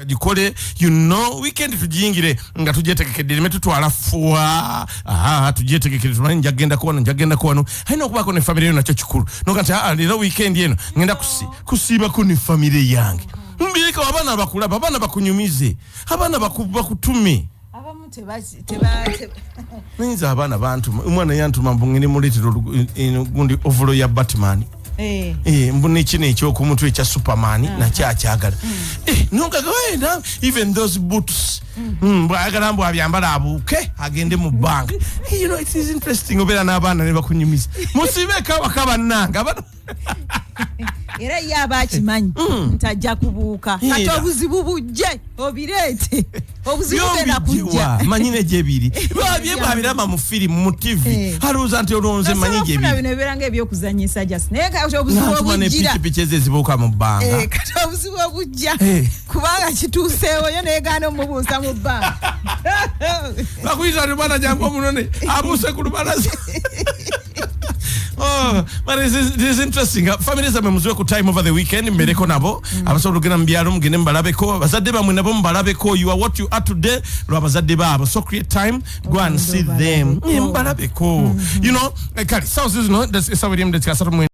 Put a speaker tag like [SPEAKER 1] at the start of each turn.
[SPEAKER 1] Gikole, weekend tugiyingire nga tugyetegekedde, ereme tutwala fuwa. Aha, tugyetegekere, tumanyi njagenda wano, njagenda wano. Alina okubaako ne famire yo, nakyo kikulu. Noga nti, "Ah, leero weekend eno ngenda kusiibako ne famire yange." Mbireka abaana bakulaba, abaana bakunyumize, abaana bakutume.
[SPEAKER 2] Abamu teba
[SPEAKER 1] Nayinza abaana bantuma, omwana yantuma mbu ngende muleetera eno gundi overall ya Batman. Eh, mbu nekino ekyokumutwe ekya Superman nakyo akyagala. Eh, nongaga, "Eh, even those boots." Bwayagala mbu abyambala abuuke agende mu banka. Eh, it is interesting obeera n'abaana ne bakunyumiza. Musibeeko awaka, bannange.
[SPEAKER 2] Era ye aba akimanyi nti ajja kubuuka. Kati obuzibu bujje obireete, obuzibu genda kujja.
[SPEAKER 1] Byombijiwa manyi ne gyebiri, babye babiraba mu firimu, mu TV. Alowooza nti olowooza manyi
[SPEAKER 2] Osobola okufuna
[SPEAKER 1] gyebiri.
[SPEAKER 2] Bino ebibeera nga ebyokuzanyisa just, naye kati obuzibu
[SPEAKER 1] Nantuma ne
[SPEAKER 2] obujjira
[SPEAKER 1] pikipiki ezo ezibuuka mu bbanga.
[SPEAKER 2] Eh, kati obuzibu obujja kubanga kituuseewo, yo negaana omubuusa mu bbanga.
[SPEAKER 1] Bakuyita nti, "Mwana, jangu omunone, abuuse ku lubalaza." Oh, but it is interesting. Family zammwe muziwe ku time over the weekend, mbereko nabo. Abasobola okugenda mu byalo, mugende mubalabeko. Bazadde bammwe nabo mubalabeko. You are what you are today lwa bazadde baabo. So create time, go and see them.
[SPEAKER 2] Obalabeko.
[SPEAKER 1] Mubalabeko. Eh, kale sawa zino, esawa erimu dakika 39.